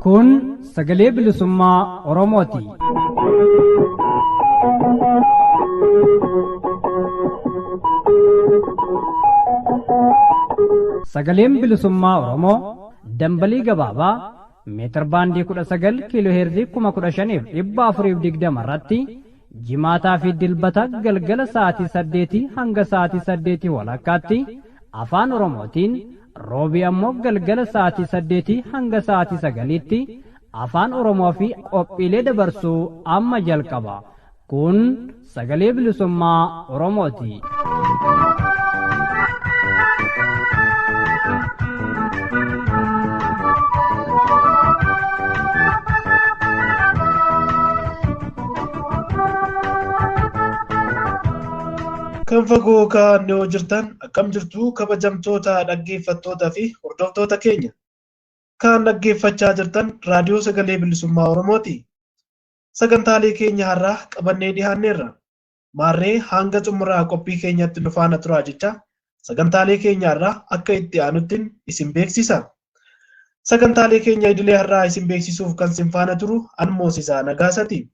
Kun sagalee bilisummaa Oromooti. Sagaleen bilisummaa Oromoo dambalii gabaabaa meetir baandii 19 kiiloo heerzii 15,420 irratti jimaataa fi dilbata galgala sa'aatii 8 hanga sa'aatii 8 walakkaatti afaan Oromootiin roobii ammoo galgala sa'aatii 8 hanga sa'aatii 9tti afaan Oromoo fi qophiilee dabarsuu amma jalqaba. Kun sagalee bilisummaa Oromooti. Kan fagoo kaa'annee jirtan akkam jirtu kabajamtoota dhaggeeffattootaa fi hordoftoota keenya. Kan dhaggeeffachaa jirtan raadiyoo sagalee bilisummaa Oromooti. Sagantaalee keenya har'aa qabannee dhiyaanneerra. Maarree hanga xumuraa qophii keenyatti nu faana turaa jecha sagantaalee keenya har'aa akka itti aanuttiin isin beeksisa. Sagantaalee keenya idilee har'aa isin beeksisuuf kan isin faana turu an Moosisaa Nagaasati.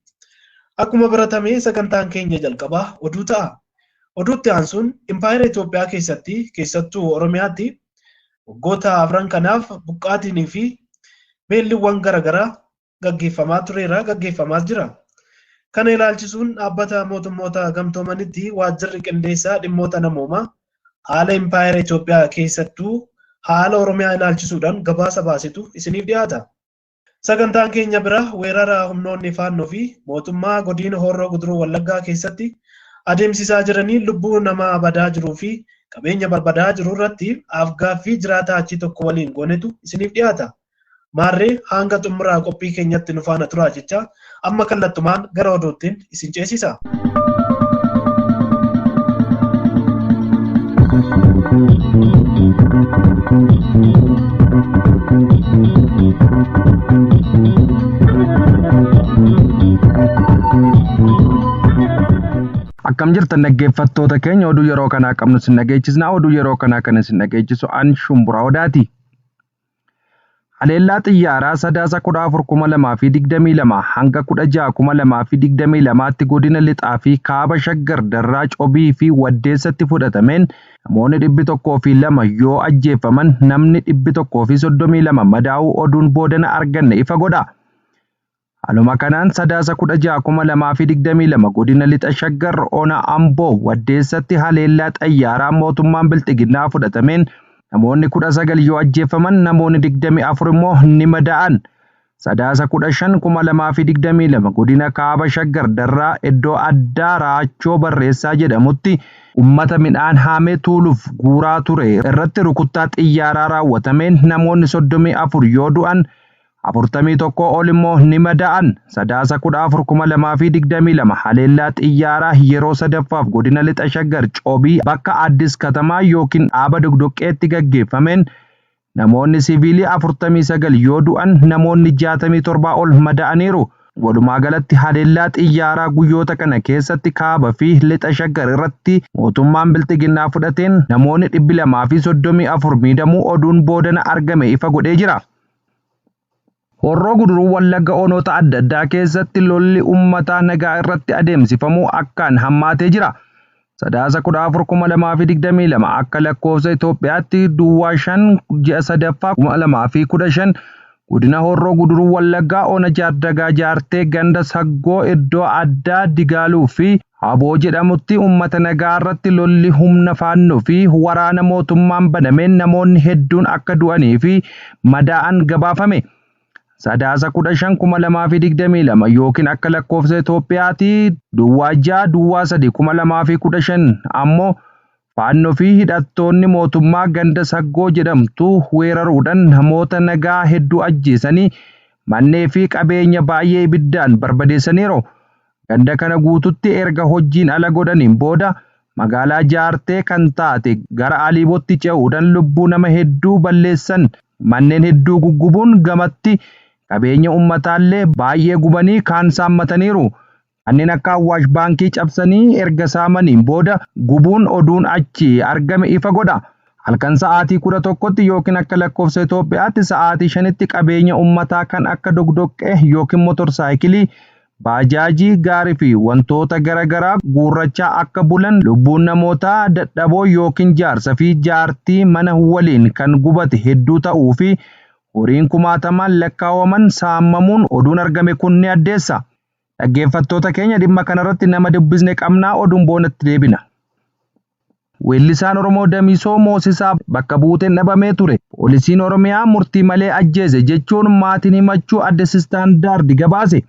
Akkuma baratame sagantaan keenya jalqabaa oduu ta'a. Oduutti aansuun impaayera Itoophiyaa keessatti keessattuu Oromiyaatti waggoota afran kanaaf buqqaatiinii fi beelliiwwan garaagaraa gaggeeffamaa tureera gaggeeffamaas jira. Kana ilaalchisuun dhaabbata mootummoota gamtoomanitti waajjirri qindeessaa dhimmoota namoomaa haala impaayera Itoophiyaa keessattuu haala Oromiyaa ilaalchisuudhaan gabaasa baasetu isiniif dhiyaata. Sagantaan keenya bira weerara humnoonni faannoo fi mootummaa godina Horroo Guduruu Wallaggaa keessatti adeemsisaa jiranii lubbuu namaa badaa jiruu fi qabeenya barbadaa jiru irratti afgaaffii jiraataa achii tokko waliin goonetu isiniif dhiyaata. Maarree hanga xumuraa qophii keenyatti nu faana turaa jecha amma kallattumaan gara oduuttiin isin ceesisa. Akkam jirtan dhaggeeffattoota keenya oduu yeroo kanaa qabnu isin dhageechisna. Oduu yeroo kanaa kan isin dhageechisu an Shumburaa Odaati. Haleellaa xiyyaaraa Sadaasa 14,2022 hanga 16,2022tti godina Lixaa fi Kaaba Shaggar Darraa Cobii fi Waddeessatti fudhatameen namoonni 102 yoo ajjeefaman namni 132 madaa'uu oduun boodana arganne ifa godha. Haaluma kanaan Sadaasa 16,2022 godina Lixa Shaggar Ona Amboo Waddeessatti haleellaa xayyaaraa mootummaan Bilxiginnaa fudhatameen namoonni 19 yoo ajjeefaman namoonni 24 immoo ni madaa'an. Sadaasa 15,2022 godina Kaaba Shaggar Darraa iddoo addaa Raachoo Barreessaa jedhamutti ummata midhaan haamee tuuluuf guuraa ture irratti rukuttaa xiyyaaraa raawwatameen namoonni 34 yoo du'an 41 ol immoo ni madaa'an. Sadaasa 14,2022 haleellaa xiyyaaraa yeroo sadaffaaf godina Lixa Shaggar Cobii bakka Addis Katamaa yookiin dhaaba Doqdoqqeetti gaggeeffameen namoonni siviilii 49 yoo du'an namoonni 67 ol madaa'aniiru. Walumaa galatti haleellaa xiyyaaraa guyyoota kana keessatti kaaba fi lixa Shaggar irratti mootummaan Bilxiginnaa fudhateen namoonni 234 miidhamuu oduun boodana argame ifa godhee jira. Horroo Guduruu Wallagga onoota adda addaa keessatti lolli uummataa nagaa irratti adeemsifamu akkaan hammaatee jira. Sadaasa 14,2022 akka lakkoofsa Itoophiyaatti duwwaa 5 ji'a sadaffaa 2015 godina Horroo Guduruu Wallaggaa ona Jaardagaa Jaartee ganda Saggoo iddoo addaa Digaaluu fi Haboo jedhamutti uummata nagaa irratti lolli humna faannoo fi waraana mootummaan banameen namoonni hedduun akka du'anii fi madaa'an gabaafame. Sadaasa 15,2022 yookiin akka lakkoofsa Itoophiyaatti duwwaa 6 duwwaa 3 2015 ammoo faannoo fi hidhattoonni mootummaa ganda Saggoo jedhamtu weeraruudhaan namoota nagaa hedduu ajjeesanii mannee fi qabeenya baay'ee ibiddaan barbadeessaniiru. Ganda kana guututti erga hojiin ala godhaniin booda magaalaa Jaartee kan taate gara Aliibootti ce'uudhaan lubbuu nama hedduu balleessan manneen hedduu guggubuun gamatti qabeenya uummataallee baay'ee gubanii kaan saammataniiru. Kanneen akka Awwaash baankii cabsanii erga saamaniin booda gubuun oduun achi argame ifa godha. Halkan sa'aatii 11tti yookiin akka lakkoofsa Itoophiyaatti sa'aatii 5tti qabeenya uummataa kan akka doqdoqqee yookiin motorsaayikilii, baajaajii, gaarii fi wantoota garaagaraa guurrachaa akka bulan, lubbuun namootaa dadhaboo yookiin jaarsa fi jaartii mana waliin kan gubate hedduu ta'uu fi horiin kumaatamaan lakkaa'aman saamamuun oduun argame kun ni addeessa. Dhaggeeffattoota keenya, dhimma kanarratti nama dubbisne qabnaa, oduun boonatti deebina. Weellisaan Oromoo Damisoo Moosisaa bakka buuteen dhabamee ture. Poolisiin Oromiyaa murtii malee ajjeese jechuun maatiin himachuu Addis Standard gabaase.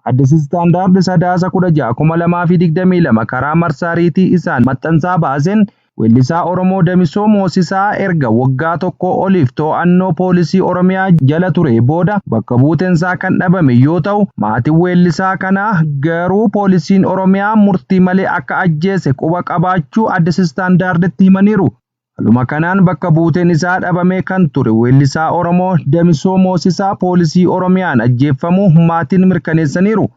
Addis Standard Sadaasa 16, 2022 karaa marsariitii isaan maxxansaa baaseen, weellisaa Oromoo Damisoo Moosisaa erga waggaa tokko oliif to'annoo poolisii Oromiyaa jala ture booda bakka buuteensaa kan dhabame yoo ta'u, maatiin weellisaa kanaa garuu poolisiin Oromiyaa murtii malee akka ajjeese quba qabaachuu Addis Standarditti himaniiru. Haaluma kanaan bakka buuteen isaa dhabamee kan ture weellisaa Oromoo Damisoo Moosisaa poolisii Oromiyaan ajjeefamuu maatiin mirkaneessaniiru.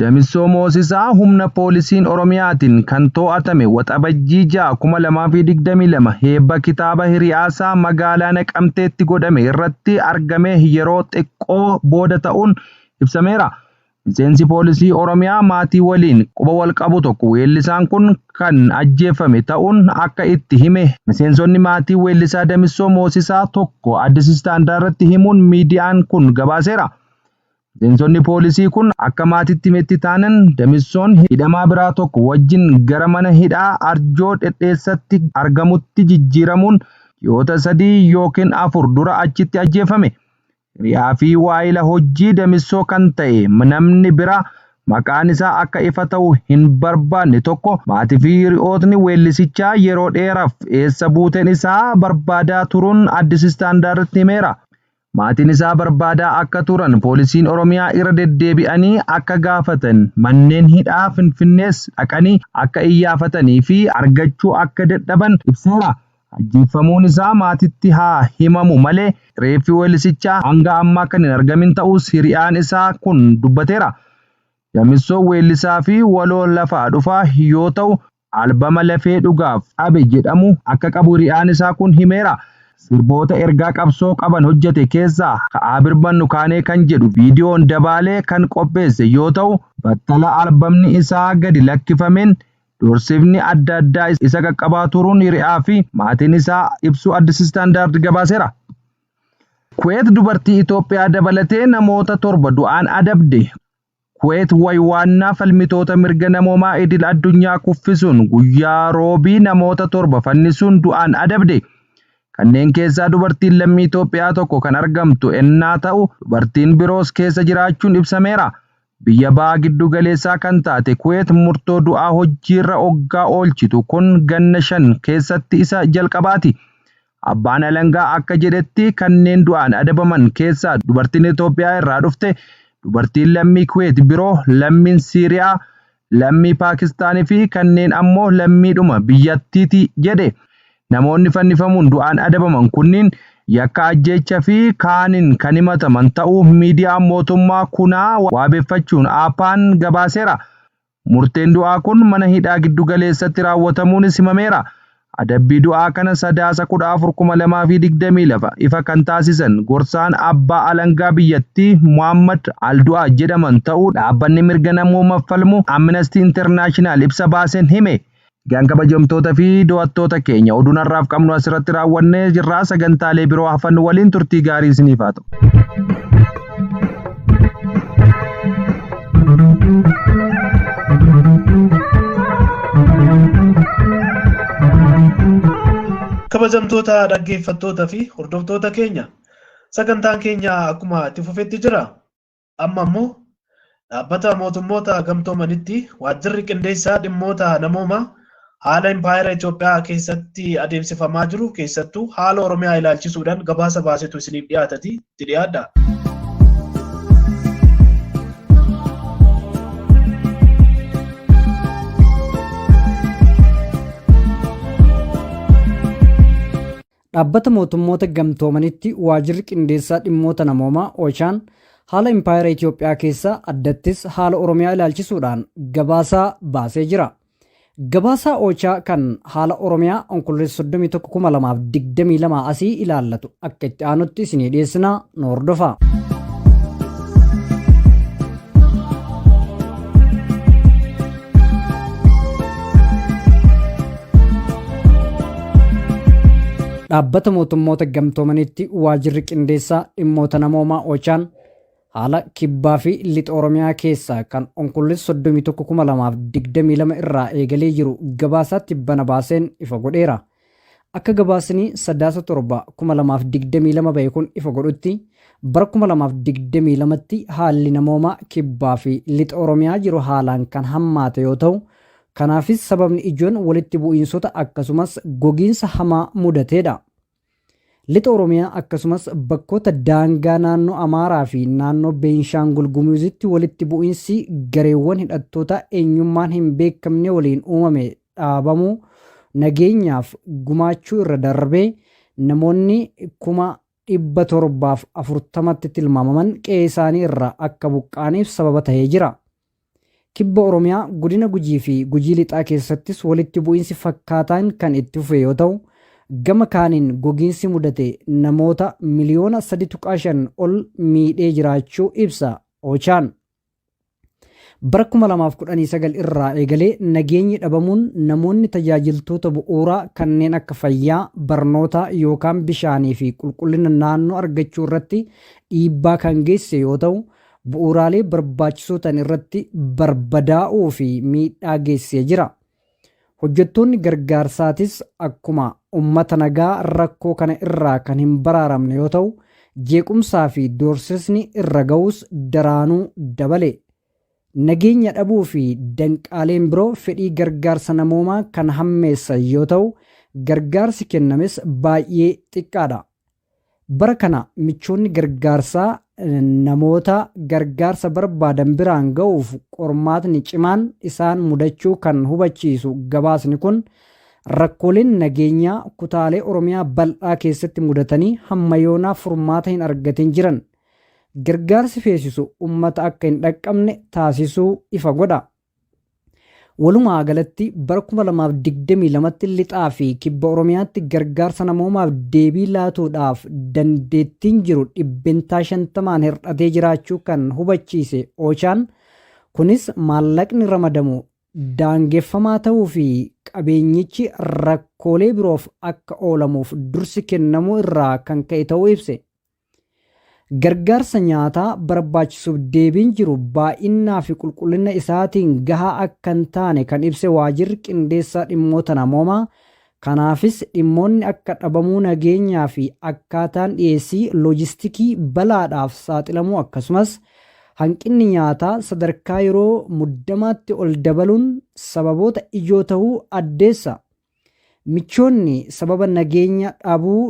Damisoo Moosisaa humna poolisiin Oromiyaatiin kan to'atame Waxabajjii 6, 2022 eebba kitaaba Hiriyaasaa magaalaa Naqamteetti godhame irratti argame yeroo xiqqoo booda ta'uun ibsameera. Miseensi poolisii Oromiyaa maatii waliin quba wal qabu tokko weellisaan kun kan ajjeefame ta'uun akka itti hime miseensonni maatii weellisaa Damisoo Moosisaa tokko Addis Standarditti himuun miidiyaan kun gabaaseera. Miseensonni poolisii kun akka maatiitti himetti taanan, Damisoon hidhamaa biraa tokko wajjin gara mana hidhaa Arjoo Dhedheessatti argamutti jijjiiramuun ji'oota 3 yookiin 4 dura achitti ajjeefame. Hiriyaa fi waayila hojii Damisoo kan ta'e namni biraa maqaan isaa akka ifa ta'u hin barbaanne tokko, maatii fi hiriyootni weellisichaa yeroo dheeraaf eessa buuteen isaa barbaadaa turuun Addis Standarditti himeera. Maatiin isaa barbaadaa akka turan, poolisiin Oromiyaa irra deddeebi'anii akka gaafatan, manneen hidhaa Finfinnees dhaqanii akka iyyaafatanii fi argachuu akka dadhaban ibseera. Ajjeefamuun isaa maatitti haa himamu malee reeffi weellisichaa hanga ammaa kan hin argamin ta'us hiriyaan isaa kun dubbateera. Damisoo weellisaa fi waloo lafaa dhufaa yoo ta'u, albama Lafee Dhugaaf Dhabe jedhamu akka qabu hiriyaan isaa kun himeera. Sirboota ergaa qabsoo qaban hojjete keessaa "Ka'aa Birmannu Kaanee" kan jedhu viidiyoon dabaalee kan qopheesse yoo ta'u, battala albamni isaa gadi lakkifameen doorsifni adda addaa isa qaqqabaa turuun hiriyaa fi maatiin isaa ibsuu Addis Standard gabaaseera. Kuweet dubartii Itoophiyaa dabalatee namoota torba du'aan adabde. Kuweet waywaannaa falmitoota mirga namoomaa idil addunyaa kuffisuun guyyaa roobii namoota torba fannisuun du'aan adabde. Kanneen keessaa dubartiin lammii Itoophiyaa tokko kan argamtu ennaa ta'u, dubartiin biroos keessa jiraachuun ibsameera. Biyya baha giddu galeessaa kan taate Kuweet murtoo du'aa hojiirra oggaa oolchitu kun ganna 5 keessatti isa jalqabaati. Abbaan alangaa akka jedhetti, kanneen du'aan adabaman keessaa dubartiin Itoophiyaa irraa dhufte, dubartiin lammii Kuweet biroo, lammiin Siiriyaa, lammii Paakistaanii fi kanneen ammoo lammiidhuma biyyattiiti jedhe. Namoonni fannifamuun du'aan adabaman kunniin yakka ajjeechaa fi kaaniin kan himataman ta'uu miidiyaa mootummaa kunaa wabeeffachuun AP'n gabaaseera. Murteen du'aa kun mana hidhaa giddu galeessatti raawwatamuunis himameera. Adabbii du'aa kana Sadaasa 14, 2022 ifa kan taasisan gorsaan abbaa alangaa biyyattii Muhammad Aldu'aa jedhaman ta'uu dhaabbanni mirga namoomaaf falmu Amnesty International ibsa baaseen hime. Egaan kabajamtoota fi daawwattoota keenya, oduun har'aaf qabnu asirratti raawwannee jirra. Sagantaalee biroo hafan waliin turtii gaarii isiniif haa ta'u. Kabajamtoota dhaggeeffattoota fi hordoftoota keenya, sagantaan keenya akkuma itti fufetti jira. Amma immoo dhaabbata mootummoota gamtoomanitti waajjirri qindeessaa dhimmoota namoomaa haala impaayera Itoophiyaa keessatti adeemsifamaa jiru, keessattuu haala Oromiyaa ilaalchisuudhaan gabaasa baasetu isiniif dhiyaatati, itti dhiyaadha. Dhaabbata mootummoota gamtoomanitti waajjirri qindeessaa dhimmoota namoomaa, OCHAn, haala impaayera Itoophiyaa keessaa, addattis haala Oromiyaa ilaalchisuudhaan gabaasaa baasee jira. Gabaasaa Oochaa kan haala Oromiyaa Onkololeessa 31, 2022 asii ilaallatu akka itti aanutti isinii dhiyeessina, nu hordofaa. Dhaabbata mootummoota gamtoomaniitti waajirri qindeessaa dhimmoota namoomaa Oochaan haala kibbaa fi lixa Oromiyaa keessaa kan Onkololeessa 31, 2022 irraa eegalee jiru gabaasaa tibbana baaseen ifa godheera. Akka gabaasni Sadaasa 7, 2022 bahe kun ifa godhutti, bara 2022tti haalli namoomaa kibbaa fi lixa Oromiyaa jiru haalaan kan hammaate yoo ta'u, kanaafis sababni ijoon walitti bu'iinsota akkasumas gogiinsa hamaa mudateedha. Lixa Oromiyaa akkasumas bakkoota daangaa naannoo Amaaraa fi naannoo Beenshaangul Gumuzitti walitti bu'iinsi gareewwan hidhattootaa eenyummaan hin beekamne waliin uumame dhaabamuu nageenyaaf gumaachuu irra darbee namoonni 740,000tti tilmaamaman qe'ee isaanii irraa akka buqqa'aniif sababa tahee jira. Kibba Oromiyaa godina Gujii fi Gujii Lixaa keessattis walitti bu'iinsi fakkaataan kan itti fufe yoo ta'u, gama kaaniin gogiinsi mudate namoota miliyoona 3.5 ol miidhee jiraachuu ibsa Ochaan. Bara 2019 irraa eegalee nageenyi dhabamuun namoonni tajaajiltoota bu'uuraa kanneen akka fayyaa, barnootaa yookaan bishaanii fi qulqullina naannoo argachuu irratti dhiibbaa kan geessise yoo ta'u, bu'uuraalee barbaachisoo ta'an irratti barbadaa'uu fi miidhaa geessisee jira. Hojjettoonni gargaarsaatis akkuma ummata nagaa rakkoo kana irraa kan hin baraaramne yoo ta'u, jeequmsaa fi doorsisni irra ga'us daraanuu dabale. Nageenya dhabuu fi danqaaleen biroo fedhii gargaarsa namoomaa kan hammeessan yoo ta'u, gargaarsi kennames baay'ee xiqqaadha. Bara kana michoonni gargaarsaa namoota gargaarsa barbaadan biraan ga'uuf qormaatni cimaan isaan mudachuu kan hubachiisu gabaasni kun, rakkooleen nageenyaa kutaalee Oromiyaa bal'aa keessatti mudatanii hamma yoonaa furmaata hin argatin jiran gargaarsi feesisu ummata akka hin dhaqqabne taasisuu ifa godha. Walumaa galatti bara 2022tti Lixaa fi Kibba Oromiyaatti gargaarsa namoomaaf deebii laatuudhaaf dandeettiin jiru dhibbentaa 50n hir'atee jiraachuu kan hubachiise Ochaan, kunis maallaqni ramadamu daangeffamaa ta'uu fi qabeenyichi rakkoolee biroof akka oolamuuf dursi kennamuu irraa kan ka'e ta'uu ibse. Gargaarsa nyaataa barbaachisuuf deebiin jiru baay'innaa fi qulqullina isaatiin gahaa akka hin taane kan ibse Waajirri Qindeessaa Dhimmoota Namoomaa, kanaafis dhimmoonni akka dhabamuu nageenyaa fi akkaataan dhiyeessii loojistikii balaadhaaf saaxilamuu akkasumas hanqinni nyaataa sadarkaa yeroo muddamaatti ol dabaluun sababoota ijoo ta'uu addeessa. Michoonni sababa nageenya dhabuu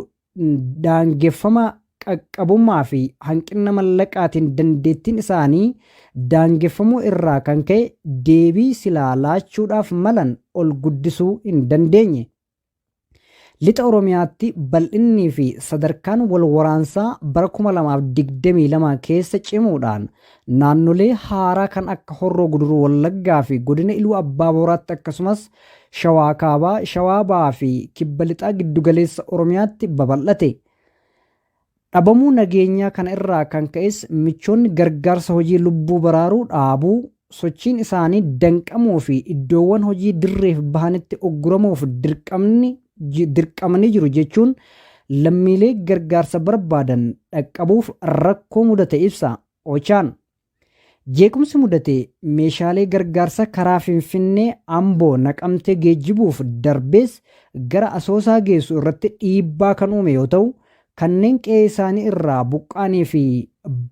daangeffama qaqqabummaa fi hanqinna mallaqaatiin dandeettiin isaanii daangeffamuu irraa kan ka'e deebii silaa laachuudhaaf malan ol guddisuu hin dandeenye. Lixa Oromiyaatti bal'innii fi sadarkaan wal waraansaa bara 2022 keessa cimuudhaan naannolee haaraa kan akka Horroo Guduruu Wallaggaa fi Godina Iluu Abbaa Booraatti akkasumas Shawaa Kaabaa, Shawaa Bahaa fi Kibba Lixaa Giddugaleessa Oromiyaatti babal'ate. Dhabamuu nageenyaa kana irraa kan ka'es michoonni gargaarsa hojii lubbuu baraaruu dhaabuu, sochiin isaanii danqamuu fi iddoowwan hojii dirreef bahanitti ugguramuuf dirqamni dirqamanii jiru jechuun lammiilee gargaarsa barbaadan dhaqqabuuf rakkoo mudate ibsa Ochaan. Jeequmsi mudate meeshaalee gargaarsa karaa Finfinnee, Amboo, Naqamtee geejjibuuf darbees gara Asoosaa geessu irratti dhiibbaa kan uume yoo ta'u, kanneen qe'ee isaanii irraa buqqa'anii fi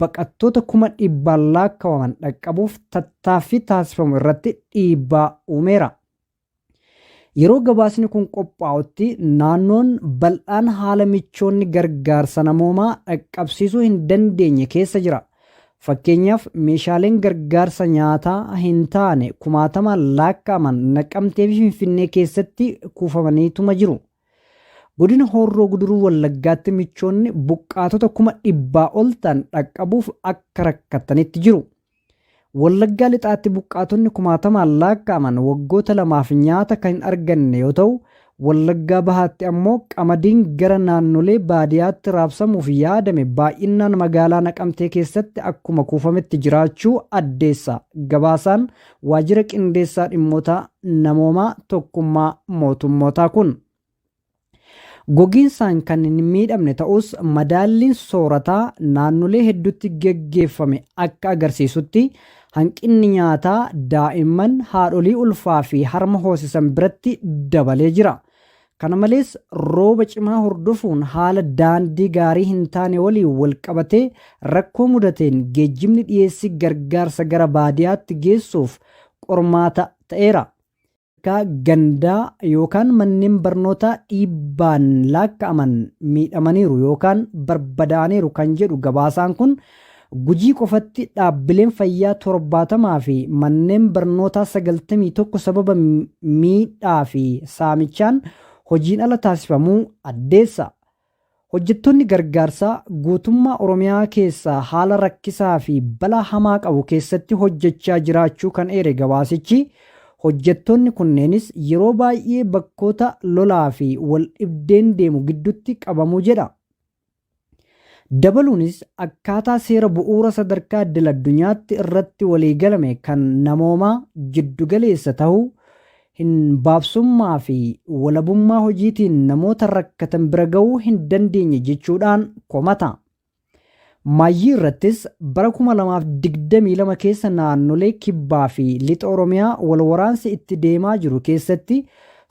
baqattoota kuma dhibbaan laakkawaman dhaqqabuuf tattaaffii taasifamu irratti dhiibbaa uumeera. Yeroo gabaasni kun qophaa'utti naannoon bal'aan haala michoonni gargaarsa namoomaa dhaqqabsiisuu hin dandeenye keessa jira. Fakkeenyaaf meeshaaleen gargaarsa nyaataa hin taane kumaatamaan laakka'aman Naqamtee fi Finfinnee keessatti kuufamaniituma jiru. Godina Horroo Guduruu Wallaggaatti michoonni buqqaatota kuma dhibbaa ol ta'an dhaqqabuuf akka rakkatanitti jiru. Wallaggaa Lixaatti buqqaatonni kumaatamaan lakkaa'aman waggoota lamaaf nyaata kan hin arganne yoo ta'u, Wallaggaa Bahaatti ammoo qamadiin gara naannolee baadiyaatti raabsamuuf yaadame baay'inaan magaalaa Naqamtee keessatti akkuma kuufametti jiraachuu addeessa. Gabaasaan waajjira qindeessaa dhimmoota namoomaa tokkummaa mootummootaa kun. Gogiinsaan kan hin miidhamne ta'us madaalliin soorataa naannolee hedduutti geggeeffame akka agarsiisutti hanqinni nyaataa daa'imman haadholii ulfaa fi harma hoosisan biratti dabalee jira. Kana malees rooba cimaa hordofuun haala daandii gaarii hin taane waliin wal qabatee rakkoo mudateen geejjibni dhiyeessii gargaarsa gara baadiyaatti geessuuf qormaata ta'eera. Gandaa yookaan manneen barnootaa dhiibbaan lakkaa'aman miidhamaniiru yookaan barbadaa'aniiru kan jedhu gabaasaan kun Gujii qofatti dhaabbileen fayyaa 70 fi manneen barnootaa 91 sababa miidhaa fi saamichaan hojiin ala taasifamuu addeessa. Hojjettoonni gargaarsaa guutummaa Oromiyaa keessaa haala rakkisaa fi balaa hamaa qabu keessatti hojjechaa jiraachuu kan eere gabaasichi, hojjettoonni kunneenis yeroo baay'ee bakkoota lolaa fi wal dhibdeen deemu gidduutti qabamu jedha. Dabaluunis akkaataa seera bu'uura sadarkaa idil-addunyaatti irratti waliigalame kan namoomaa jiddugaleessa ta'uu, hin baabsummaa fi walabummaa hojiitiin namoota rakkatan bira ga'uu hin dandeenye jechuudhaan komata. Maayyii irrattis bara 2022 keessa naannolee Kibbaa fi Lixa Oromiyaa wal waraansi itti deemaa jiru keessatti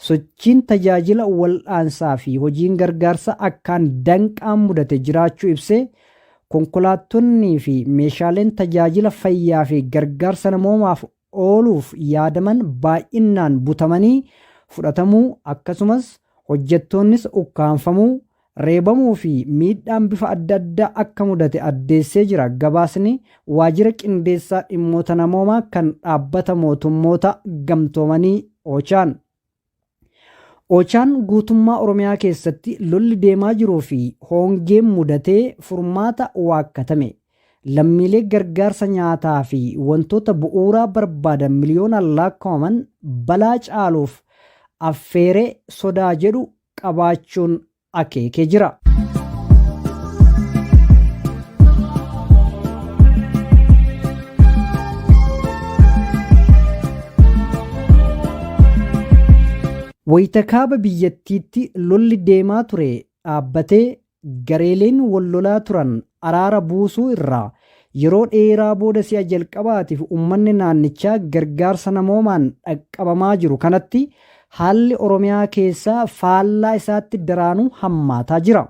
sochiin tajaajila wal'aansaa fi hojiin gargaarsaa akkaan danqaan mudate jiraachuu ibsee, konkolaattonnii fi meeshaaleen tajaajila fayyaa fi gargaarsa namoomaaf ooluuf yaadaman baay'innaan butamanii fudhatamuu akkasumas hojjettoonnis ukkaamfamuu, reebamuu fi miidhaan bifa adda addaa akka mudate addeessee jira gabaasni Waajjira Qindeessaa Dhimmoota Namoomaa kan Dhaabbata Mootummoota Gamtoomanii Ochaan. Ochaan guutummaa Oromiyaa keessatti lolli deemaa jiruu fi hoongeen mudatee furmaata waakkatame. Lammiilee gargaarsa nyaataa fi wantoota bu'uuraa barbaadan miliyoonaan laakkawaman balaa caaluuf affeere sodaa jedhu qabaachuun akeekee jira. Wayita kaaba biyyattiitti lolli deemaa ture dhaabbatee gareeleen wal lolaa turan araara buusuu irraa yeroo dheeraa booda si'a jalqabaatiif ummanni naannichaa gargaarsa namoomaan dhaqqabamaa jiru kanatti haalli Oromiyaa keessaa faallaa isaatti daraanuu hammaataa jira.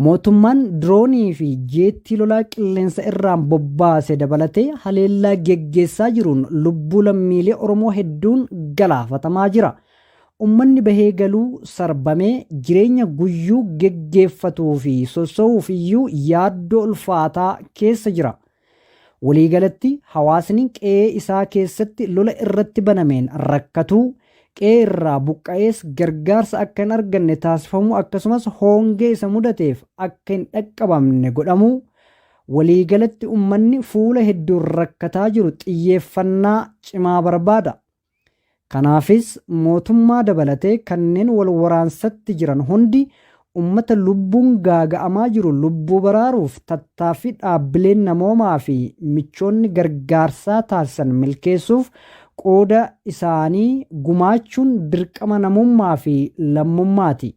Mootummaan diroonii fi jeettii lolaa qilleensa irraan bobbaase dabalatee haleellaa geggeessaa jiruun lubbuu lammiilee Oromoo hedduun galaafatamaa jira. Ummanni bahee galuu sarbamee jireenya guyyuu geggeeffatuu fi sosso'uuf iyyuu yaaddoo ulfaataa keessa jira. Waliigalatti hawaasni qe'ee isaa keessatti lola irratti banameen rakkatuu, qe'ee irraa buqqa'ees gargaarsa akka hin arganne taasifamuu akkasumas hoongee isa mudateef akka hin dhaqqabamne godhamuu, waliigalatti ummanni fuula hedduun rakkataa jiru xiyyeeffannaa cimaa barbaada. Kanaafis mootummaa dabalatee kanneen wal waraansatti jiran hundi ummata lubbuun gaaga'amaa jiru lubbuu baraaruuf tattaaffii dhaabbileen namoomaa fi michoonni gargaarsaa taasisan milkeessuuf qooda isaanii gumaachuun dirqama namummaa fi lammummaati.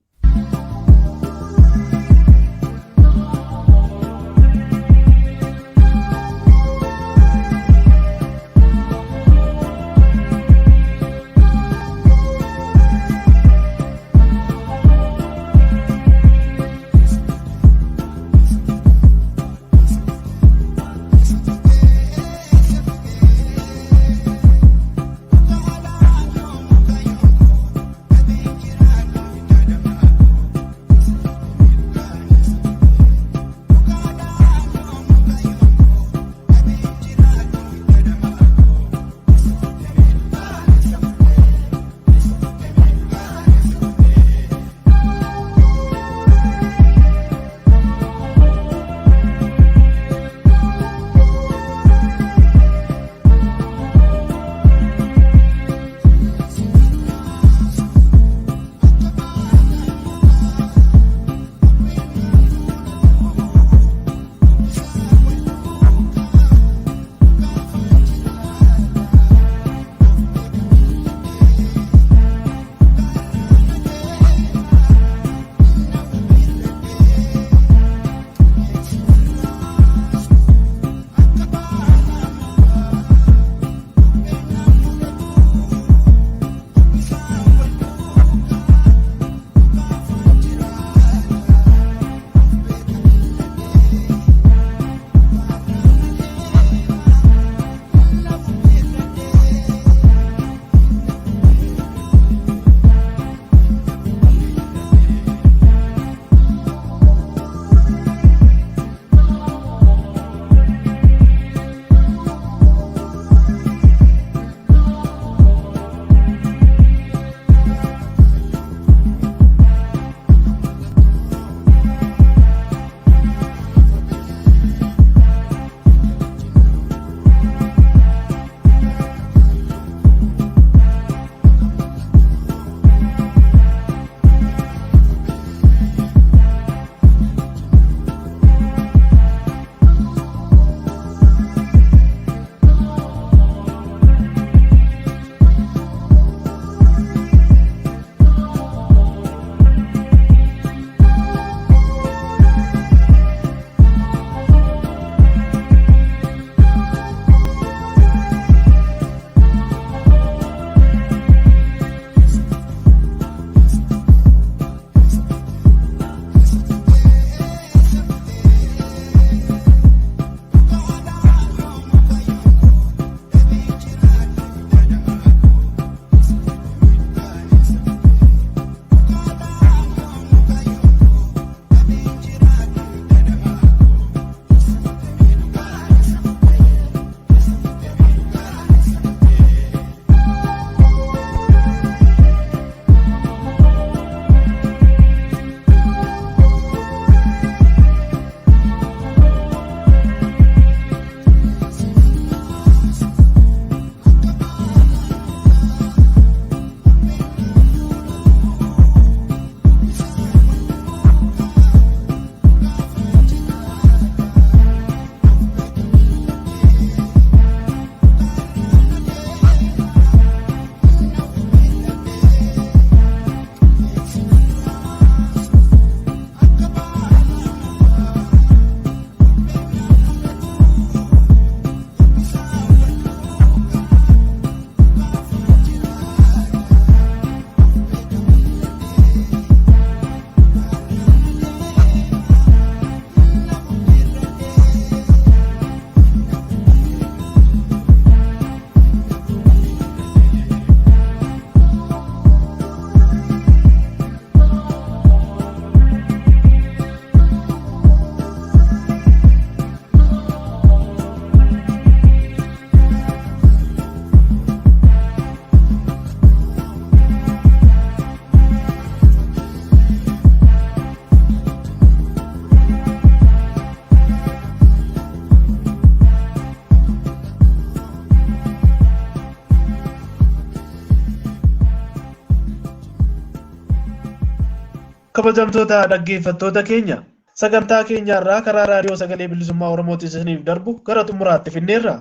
Kabajamtoota dhaggeeffattoota keenya, sagantaa keenya irraa karaa raadiyoo Sagalee Bilisummaa Oromootiin isiniif darbu gara xumuraatti finneerra.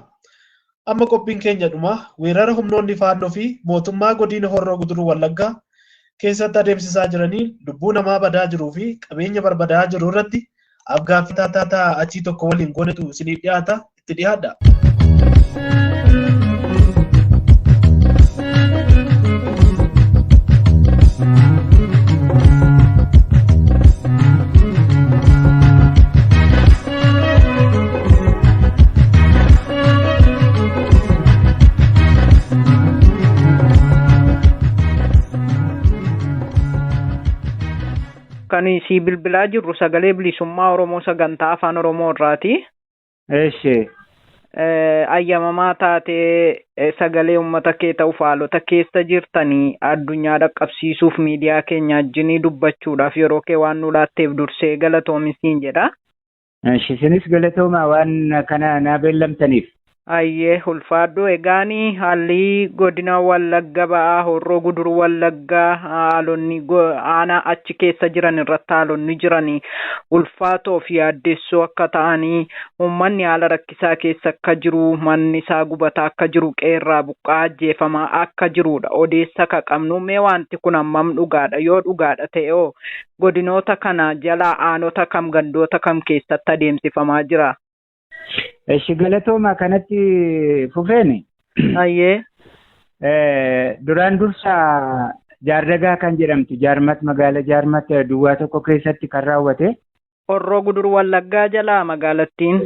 Amma qophiin keenya dhumaa weerara humnoonni Faannoo fi mootummaa godina Horroo Guduruu Wallaggaa keessatti adeemsisaa jiraniin lubbuu namaa badaa jiruu fi qabeenya barbadaa jiru irratti afgaaffii taataa achii tokko waliin goonetu isiniif dhiyaata, itti dhiyaadha. Kan si bilbilaa jirru Sagalee Bilisummaa Oromoo sagantaa Afaan Oromoo irraati. Eeshi. Ayyamamaa taatee sagalee uummata kee ta'uuf haalota keessa jirtanii addunyaa dhaqqabsiisuuf miidiyaa keenya wajjinii dubbachuudhaaf yeroo kee waan nu laatteef dursee galatoomi siin jedha. Eeshi, isinis galatoomaa waan kana naa beellamtaniif. Ayyee, ulfaadhu. Egaani haalli godina Wallagga Ba'aa, Horroo Guduruu Wallaggaa, haalonni aanaa achi keessa jiran irratti haalonni jiranii ulfaatoo fi yaaddessoo akka ta'anii, uummanni haala rakkisaa keessa akka jiru, manni isaa gubataa akka jiru, qeerraa buqqaa ajjeefamaa akka jirudha odeessa ka qabnu. Mee wanti kun hammam dhugaadha? Yoo dhugaadha ta'e hoo godinoota kana jalaa aanota kam, gandoota kam keessatti adeemsifamaa jira? Eshi, galatooma kanatti fufeeni. Ayyee. Duraan dursa Jaardagaa kan jedhamtu Jaarmat, magaala Jaarmat duwwaa tokko keessatti kan raawwate. Horroo Guduruu Wallaggaa jalaa magaalattiin.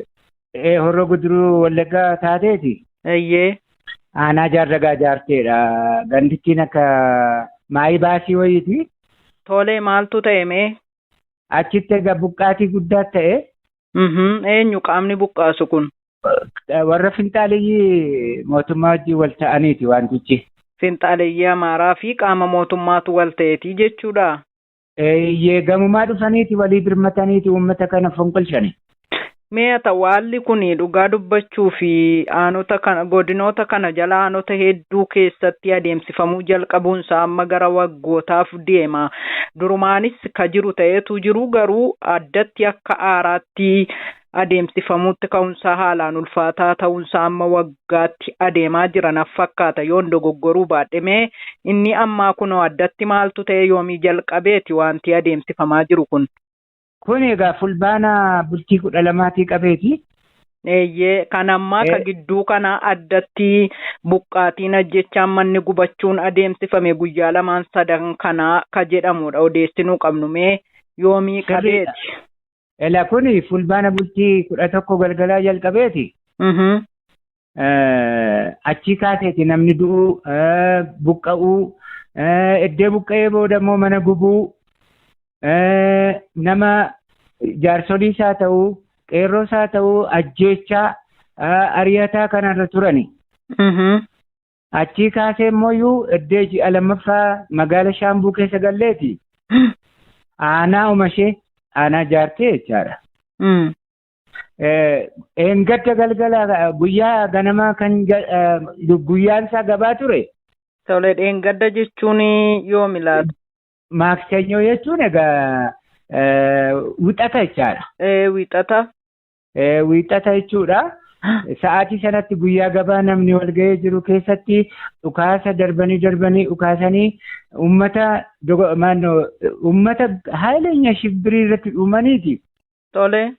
Horroo Guduruu Wallaggaa taateeti. Ayyee. Aanaa Jaardagaa Jaarteedha. Gandittiin akka maayii baasii wayiiti. Tolee, maaltu ta'e mee? Achitti egaa buqqaatii guddaa ta'e. Eenyu qaamni buqqaasu kun? Warra finxaaleyyii mootummaa wajjin wal ta'aniiti wantichi. Finxaaleyyii Amaaraa fi qaama mootummaatu wal ta'eeti jechuudha. Eeyyee, gamumaa dhufaniiti walii birmataniiti uummata kana fonqolchani. Mee haa ta'u, haalli kun dhugaa dubbachuu fi aanota kana, godinoota kana jala aanota hedduu keessatti adeemsifamuu jalqabuunsaa amma gara waggootaaf deema. Durumaanis ka jiru ta'eetu jiru, garuu addatti akka haaraatti adeemsifamuutti ka'umsaa haalaan ulfaataa ta'uunsaa amma waggaatti adeemaa jira naf fakkaata, yoon dogoggoruu baadhe. Mee inni ammaa kunoo addatti maaltu ta'e? Yoomii jalqabeeti wanti adeemsifamaa jiru kun? Kun egaa Fulbaana bultii 12 qabeeti. Eeyyee, kan ammaa ka gidduu kana addatti buqqaatiin ajjechaan manni gubachuun adeemsifame guyyaa lamaan sadan kanaa ka jedhamudha odeessinuu qabnu. Mee yoomii qabeeti? Ela, kun Fulbaana bultii 11 galgalaa jalqabeeti. Achii kaaseeti namni du'uu, buqqa'uu, iddoo buqqa'ee booda immoo mana gubuu, nama jaarsoliis haa ta'uu, qeerroos haa ta'uu, ajjeechaa ari'ataa kanarra turani. Achii kaasee immoo iddoo ji'a lammaffaa magaala Shaambuu keessa galleeti. Aanaa umashee aanaa Jaartee jechaadha. Eengadda galgala guyyaa ganamaa kan guyyaan isaa gabaa ture. Tole, dheengadda jechuun yoomi laata? Maaksanyoo jechuun egaa Wixata jechaadha. Wixata. Wixata jechuudha. Sa'aatii sanatti guyyaa gabaa namni wal ga'ee jiru keessatti dhukaasa darbanii darbanii dhukaasanii uummata uummata hailenya shibbirii irratti dhumaniiti. Tole.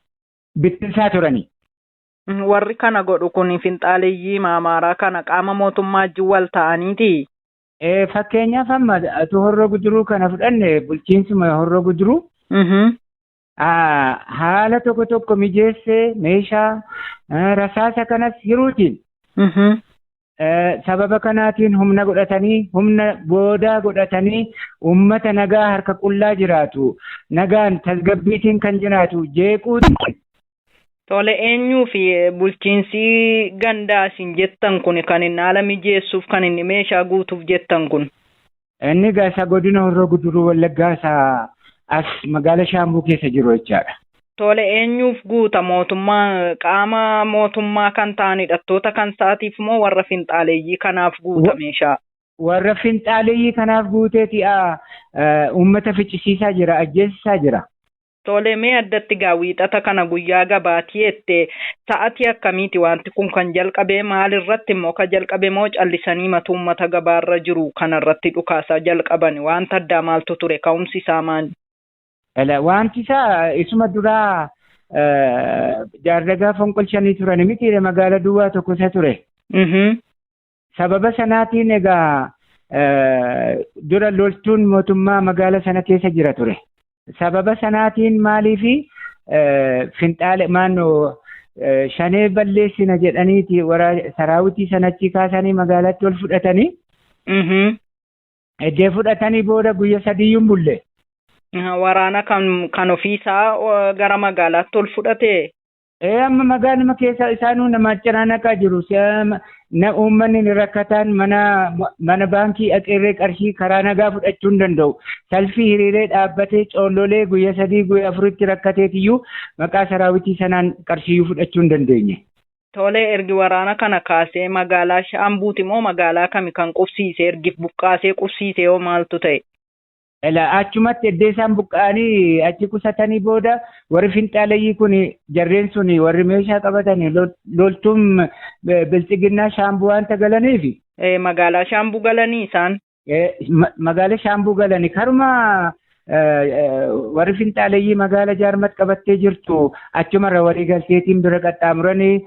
Bittinsaa turani. Warri kana godhu kun finxaaleyyii Amaaraa kana qaama mootummaa wajjin wal ta'aniiti. Fakkeenyaaf amma atu Horroo Guduruu kana fudhanne, bulchiinsuma Horroo Guduruu haala tokko tokko mijeessee meeshaa rasaasa kanas hiruutiin sababa kanaatiin humna godhatanii, humna boodaa godhatanii, uummata nagaa harka qullaa jiraatu, nagaan tasgabbiitiin kan jiraatu jeequutiin. Tole, eenyuu fi bulchiinsi gandaa isin jettan kun kan inni haala mijeessuuf, kan inni meeshaa guutuuf jettan kun? Inni egaa isa godina Horroo Guduruu Wallaggaa isa as magaala Shaambuu keessa jiru jechaadha. Tole, eenyuuf guuta? Mootummaa, qaama mootummaa kan ta'an hidhattoota kan sa'atiif moo warra finxaaleeyyii kanaaf guuta meeshaa? Warra finxaaleeyyii kanaaf guuteeti uummata ficcisiisaa jira, ajjeesisaa jira. Tole, mee addatti gaa wiixata kana guyyaa gabaatii jette, sa'atii akkamiiti wanti kun kan jalqabee, maalirratti immoo kan jalqabe moo callisanii matu uummata gabaarra jiru kanarratti dhukaasaa jalqaban? Wanta addaa maaltu ture? Ka'umsi isaa maali? Wanti isaa isuma duraa Jaardagaa fonqolchanii turan miti, magaala duwwaa tokko isa ture. Sababa sanaatiin egaa dura loltuun mootummaa magaala sana keessa jira ture. Sababa sanaatiin maaliifi finxaale maannoo shanee balleessina jedhaniiti saraawitii sanatti kaasanii magaalatti ol fudhatanii. Eddee fudhatanii booda guyya sadiyyuu hin bulle. Waraana kan ofiisaa gara magaalaatti ol fudhate. Amma magaaluma keessa isaanuu nama naqaa jiru. Uummanni ni rakkataan mana baankii dhaqeerree qarshii karaa nagaa fudhachuu hin danda'u. Salfii hiriiree dhaabbatee coollolee guyya 3 guyya 4tti rakkateetiyyuu maqaa saraawitii sanaan qarshiyyuu fudhachuu hin dandeenye. Tole, ergi waraana kana kaasee magaalaa Shaambuuti moo magaalaa kami kan qubsiise, ergi buqqaasee qubsiise yoo maaltu ta'e? Achumatti eddee isaan buqqa'anii achi qusatanii booda warri finxaaleeyyii kun jarreen sun warri meeshaa qabatanii loltuun bilxiginnaa Shaambuu waanta galaniif. Magaalaa Shaambuu galanii isaan? Magaalaa Shaambuu galanii karuma warri finxaaleeyyii magaala Jaarmat qabattee jirtu achumarra walii galteetiin bira qaxxaamuranii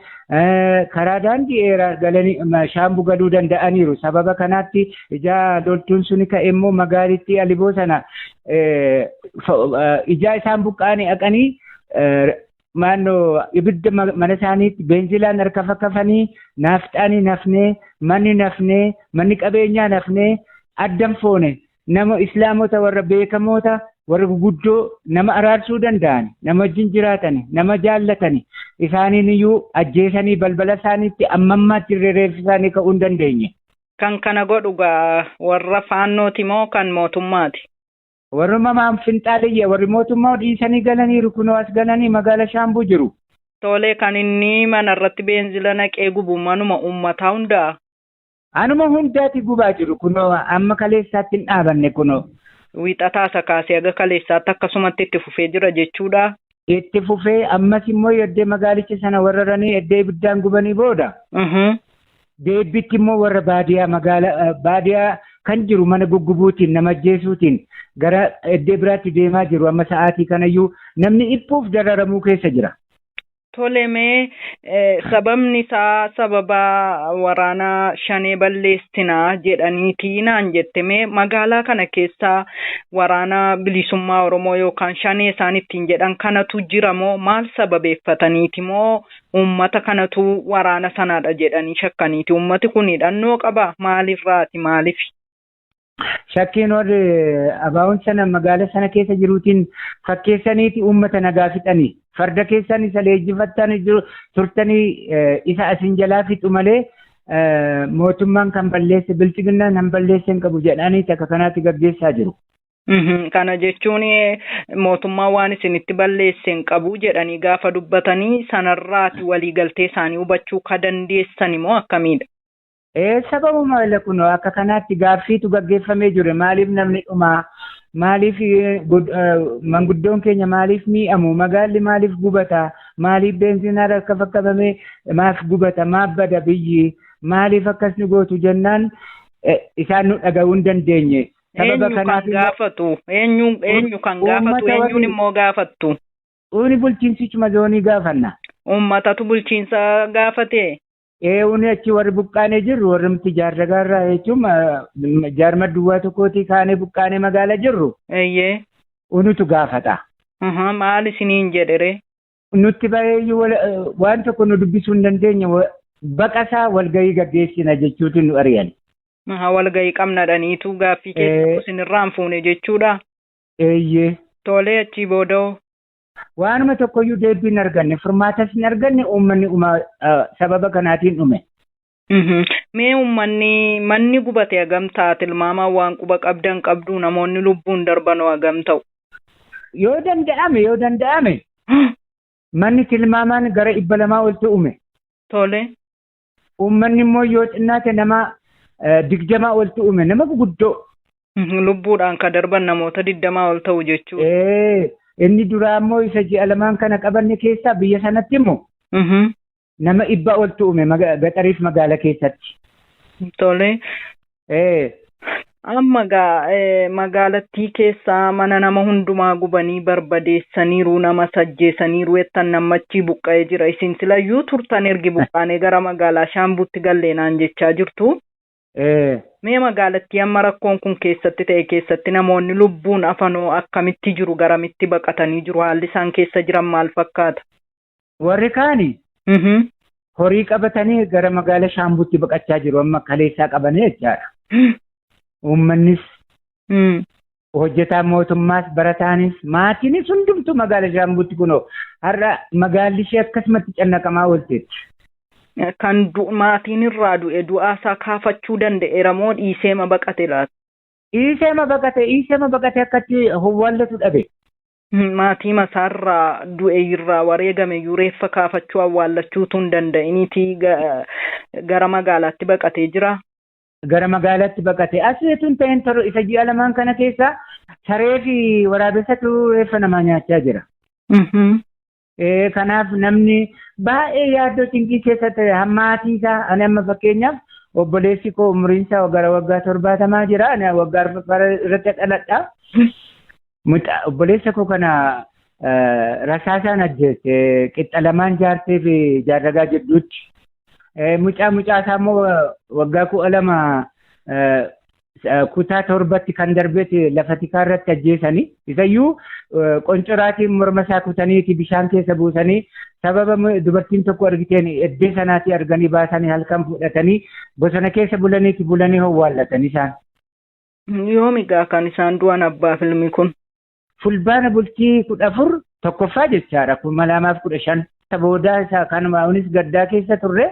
karaa daandii dheeraa galanii Shaambuu galuu danda'aniiru. Sababa kanaatti ijaa loltuun suni ka'e immoo magaalittii Aliboo sana ijaa isaan buqqa'anii dhaqanii maannoo ibidda mana isaaniitti beenzilaan harka fakkafanii naafxaanii nafnee, manni nafnee, manni qabeenyaa nafnee, addan foone nama islaamota warra beekamoota warra guguddoo nama araarsuu danda'an, nama wajjin jiraatan, nama jaallatan isaaniin iyyuu ajjeesanii balbala isaaniitti amma ammaatti reeffi isaanii ka'uu hin dandeenye. Kan kana godhu gaa warra faannooti moo kan mootummaati? Warruma maan finxaaliyya warri mootummaa dhiisanii galaniiru, kunoo as galanii magaala Shaambuu jiru. Tole, kan inni manarratti beenzila naqee gubu manuma uummataa hundaa? Anuma hundaati gubaa jiru, kunoo amma kaleessaatti hin dhaabanne kunoo. Wiixataa isa kaasee haga kaleessaatti akkasumatti itti fufee jira jechuudha. Itti fufee ammas immoo eddee magaalicha sana warraranii eddee ibiddaan gubanii booda. Deebitti immoo warra baadiyaa magaala baadiyaa kan jiru mana guggubuutiin nama ajjeesuutiin gara eddee biraatti deemaa jiru. Amma sa'aatii kanayyuu namni dhiphuuf dararamuu keessa jira. Tole, mee sababni isaa sababa waraana shanee balleessinaa jedhaniitii naan jette, mee magaalaa kana keessa waraana bilisummaa Oromoo yookaan shanee isaan ittiin jedhan kanatu jira moo maal sababeeffataniiti moo uummata kanatu waraana sanaadha jedhanii shakkaniiti? Uummati kun hidhannoo qaba maalirraati, maaliif? Shakkiin warri abaa'oon sana magaala sana keessa jiruutiin fakkeessaniiti uummata nagaa fixanii farda keessan isa leenjifattanii jiru turtanii isa asin jalaa fixu malee mootummaan kan balleesse bilchiginnaan kan balleesse hin qabu jedhanii akka kanaatti gaggeessaa jiru. Kana jechuun mootummaa waan isinitti balleesse hin qabu jedhanii gaafa dubbatanii sanarraati waliigaltee isaanii hubachuu ka dandeessan moo akkamiidha? Sababuma kun akka kanaatti gaaffiitu gaggeeffamee jire. Maaliif namni dhumaa? Maaliif manguddoon keenya maaliif miidhamu? Magaalli maaliif gubata? Maaliif beenzinaan akka fakkafamee maaf gubata? Maaf bada biyyi? Maaliif akkas nu gootu jennaan isaan nu dhaga'uu hin dandeenye. Sababa kanaaf kan gaafatu? Eenyu kan gaafatu? Eenyuun immoo gaafattu? Uni bulchiinsichuma zoonii gaafanna. Uummatatu bulchiinsa gaafate? Uni achi warri buqqaanee jirru, warri nuti Jaardagaarraa jechuun jaarma duwwaa tokkootii kaanee buqqaanee magaala jirru. Unutu gaafata. Maal isiniin jedhere? Nutti baay'ee waan tokko nu dubbisuu hin dandeenye, baqasaa walgahii gaggeessina jechuutu nu ari'an. Walgahii qabna dhaniitu gaaffii keessa isinirraa hin fuune jechuudha. Tolee, achii booda'oo. Waanuma tokkoyyuu deebii hin arganne, furmaatas hin arganne, uummanni sababa kanaatiin dhume. Mee uummanni manni gubate hagam ta'a? Tilmaamaan waan quba qabdan qabdu, namoonni lubbuun darban hagam ta'u? Yoo danda'ame manni tilmaamaan gara 200 oltu dhume. Tole. Uummanni immoo yoo xinnaate nama 20 oltu uume nama guguddoo. Lubbuudhaan kan darban namoota 20 ol ta'u jechuudha. Inni duraa immoo isa ji'a lamaan kana qabanne keessaa biyya sanatti immoo nama 100 oltu uume gaxariif magaala keessatti. Tole. Amma magaalattii keessaa mana nama hundumaa gubanii barbadeessaniiru, nama sajjeessaniiru jettan namachi buqqa'ee jira. Isin silayyuu turtan ergi buqqaanee gara magaalaa Shaambuutti galleenaan jechaa jirtu. Mee magaalattii amma rakkoon kun keessatti ta'e keessatti namoonni lubbuun afanoo akkamitti jiru, garamitti baqatanii jiru, haalli isaan keessa jiran maal fakkaata? Warri kaani horii qabatanii gara magaalaa Shaambuutti baqachaa jiru amma kaleessaa qabanii jechaadha. Uummannis hojjetaan mootummaas barataanis maatiinis hundumtuu magaalaa Shaambuutti kunoo har'a magaalli ishee akkasumatti cannaqamaa oolteetti. Kan maatiin irraa du'e du'aasaa kaafachuu danda'eera moo dhiiseema baqate laata? Dhiiseema baqate akkatti howwaallatu dhabe. Maatii masaarraa du'e irraa wareegame iyyuu reeffa kaafachuu awwaallachuutu hin danda'iniiti gara magaalaatti baqatee jira. Gara magaalaatti baqate. Asiitu hin ta'in isa ji'a lamaan kana keessa saree fi waraabessatu reeffa namaa nyaachaa jira. Kanaaf namni baay'ee yaaddoo cinqii keessatti maatii isaa ani amma fakkeenyaaf obboleessi koo umriin isaa gara waggaa 70 jira. Ani waggaa 4 irratti dhaladha. Obboleessa koo kana rasaasaan ajjeesse qixxa lamaan jaartee fi jaarragaa jidduutti. Mucaa isaa immoo waggaa 12 kutaa 7tti kan darbeeti lafa tikaa irratti ajjeesanii isayyuu qoncoraatiin morma isaa kutaniiti bishaan keessa buusanii sababa dubartiin tokko argiteen eddee sanaatii arganii baasanii halkan fudhatanii bosona keessa bulanii howwaallatanii isaan. Yoomi gaa kan isaan du'an abbaa filmi kun? Fulbaana bultii 14 tokkoffaa jechaadha 2015. Boodaa isaa kanuma kunis gaddaa keessa turre.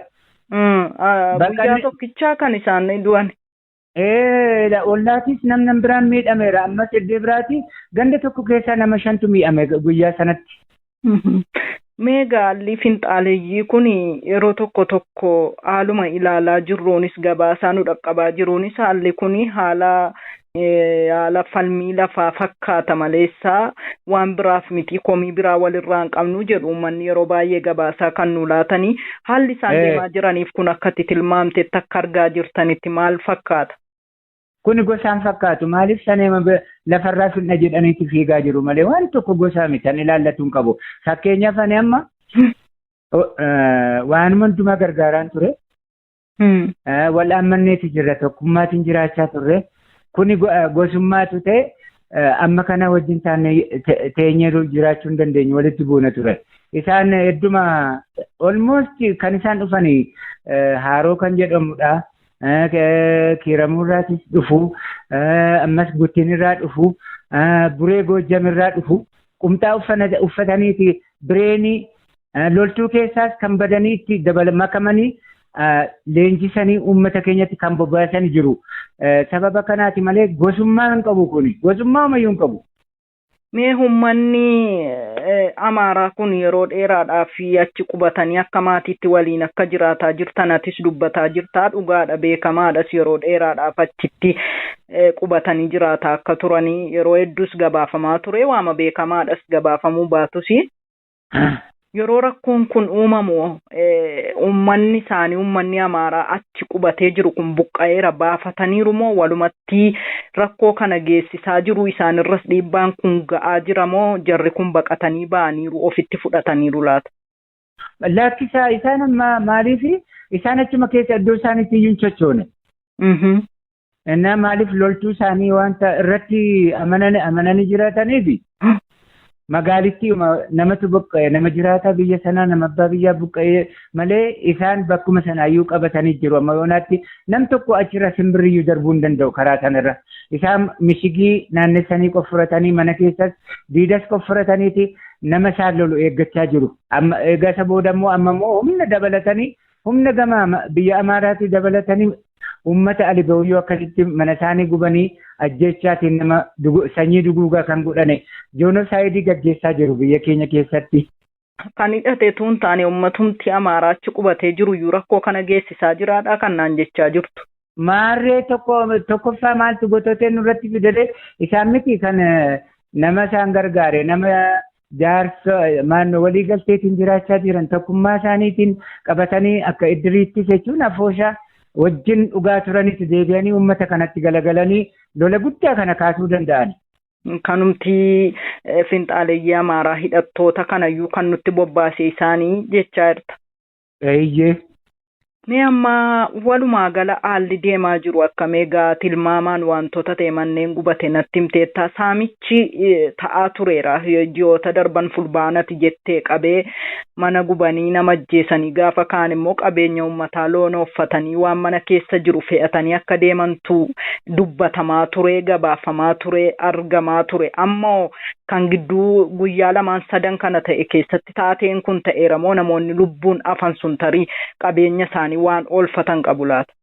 Guyyaa tokkichaa kan isaan du'an. Ollaatis namni biraan miidhameera. Ammas iddoo biraati ganda tokko keessaa nama 5tu miidhame guyyaa sanatti. Mee gaalli finxaaleeyyii kun yeroo tokko tokko haaluma ilaalaa jirruunis gabaasaa nu dhaqqabaa jiruunis haalli kun haala falmii lafaa fakkaata maleessaa waan biraaf miti komii biraa walirraa hin qabnu jedhu uummanni yeroo baay'ee gabaasaa kan nu laatanii haalli isaan deemaa jiraniif kun akkatti tilmaamtetti akka argaa jirtanitti maal fakkaata? Kun gosaan fakkaatu maaliif saneema lafarraa finna jedhaniitti fiigaa jiru malee waan tokko gosaa miti kan ilaallatu hin qabu. Fakkeenyaaf ani amma waanuma hundumaa gargaaraan ture. Wal amanneeti jirra tokkummaatiin jiraachaa turre. Kuni gosummaatu ta'e amma kana wajjin teenyee jiraachuu hin dandeenyu walitti buuna ture. Isaan hedduma almost kan isaan dhufanii Haaroo kan jedhamudha. Kiiramuurraatis dhufu, ammas Guttinirraa dhufu, Buree Goojjamirraa dhufu, qumxaa uffataniiti bireenii loltuu keessaas kan badanii itti makamanii leenjisanii uummata keenyatti kan bobbaasanii jiru. Sababa kanaati malee gosummaa hin qabu kuni. Gosummaa ammayyuu hin qabu. Mee uummanni Amaaraa kun yeroo dheeraadhaaf achi qubatanii akka maatiitti waliin akka jiraataa jirtan atis dubbataa jirtaa dhugaadha beekamaadhas yeroo dheeraadhaaf achitti qubatanii jiraataa akka turanii yeroo hedduus gabaafamaa ture waama beekamaadhas gabaafamuu baatus. Yeroo rakkoon kun uumamu uummanni isaanii uummanni Amaaraa achi qubatee jiru kun buqqa'eera baafataniiru moo walumatti rakkoo kana geessisaa jiru isaanirras dhiibbaan kun ga'aa jira moo jarri kun baqatanii ba'aniiru ofitti fudhataniiru laata? Lakkisaa isaan amma maaliif isaan achuma keessa iddoo isaaniitti iyyuu hin sochoone. Innaa maaliif loltuu isaanii wanta irratti amananii jiraataniifi magaalittii namatu buqqa'e nama jiraata biyya sanaa nama abbaa biyyaa buqqa'e malee isaan bakkuma sanaayyuu qabatanii jiru. Amma yoonaatti nam tokko achirra simbirriyyuu darbuu hin danda'u karaa sanarra. Isaan mishigii naannessanii qoffuratanii mana keessas diidas qoffurataniiti nama isaan lolu eeggachaa jiru. Amma egaa isa booda immoo amma immoo humna dabalatanii humna gama biyya Amaaraatti dabalatanii uummata Alibooyyoo akkasitti mana isaanii gubanii ajjechaatiin nama sanyii duguugaa kan godhane joonosaayidii gaggeessaa jiru biyya keenya keessatti. Kan hidhate tun taane uummatumti Amaaraa achi qubatee jiru iyyuu rakkoo kana geessisaa jiraadha kan naan jechaa jirtu. Maarree tokkoffaa maaltu gotootee nurratti fidee isaan miti kan nama isaan gargaare nama jaarsa maannoo walii galteetiin jiraachaa jiran tokkummaa isaaniitiin qabatanii akka iddiriittis jechuun afooshaa wajjin dhugaa turanitti deebi'anii uummata kanatti galagalanii lola guddaa kana kaasuu danda'an. Kanumti finxaaleeyyii Amaaraa hidhattoota kanayyuu kan nutti bobbaase isaanii jechaa jirta. Eeyyee. Mee amma walumaa gala haalli deemaa jiru akkam egaa tilmaamaan wantoota ta'e manneen gubate natti himteetta. Saamichi ta'aa tureera. Ji'oota darban fulbaanati jettee qabee mana gubanii nama ajjeesanii gaafa kaan immoo qabeenya uummataa loon ooffatanii waan mana keessa jiru fe'atanii akka deemantu dubbatamaa ture, gabaafamaa ture, argamaa ture. Ammoo kan gidduu guyyaa lamaan sadan kana ta'e keessatti taateen kun ta'eera moo namoonni lubbuun hafan sun tarii qabeenya isaanii waan oolfatan qabu laata?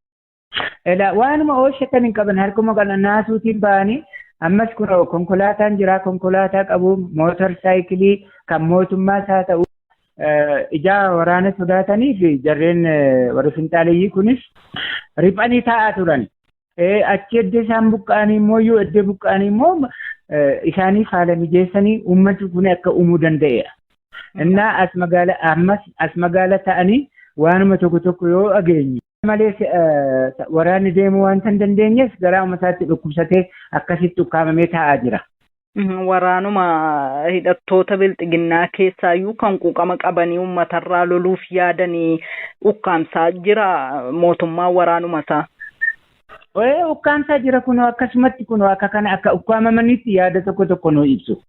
Elaa waanuma oolchatan hin qaban harkuma kana naasuutiin ba'anii ammas kun konkolaataan jira konkolaataa qabu mootor saayikilii kan mootummaas haa ta'u ijaa waraana sodaatanii fi jarreen warri finxaaleeyyii kunis riphanii taa'aa turan. Achi eddee isaan buqqa'anii immoo iyyuu eddee buqqa'anii immoo isaaniif haala mijeessanii uummatni kun akka uumuu danda'eera. Innaa as magaala ammas as magaala ta'anii waanuma tokko tokko yoo dhageenyu malees waraanni deemuu waanta hin dandeenyeef garaa uummataatti dhukkubsatee akkasitti ukkaamamee taa'aa jira. Waraanuma hidhattoota bilxiginnaa keessaayyuu kan quuqama qabanii uummatarraa loluuf yaadanii ukkaamsaa jira mootummaan waraanuma isaa. Ukkaamsaa jira kunoo akkasumatti kunoo akka kana akka ukkaamamanitti yaada tokko tokko nuu ibsu.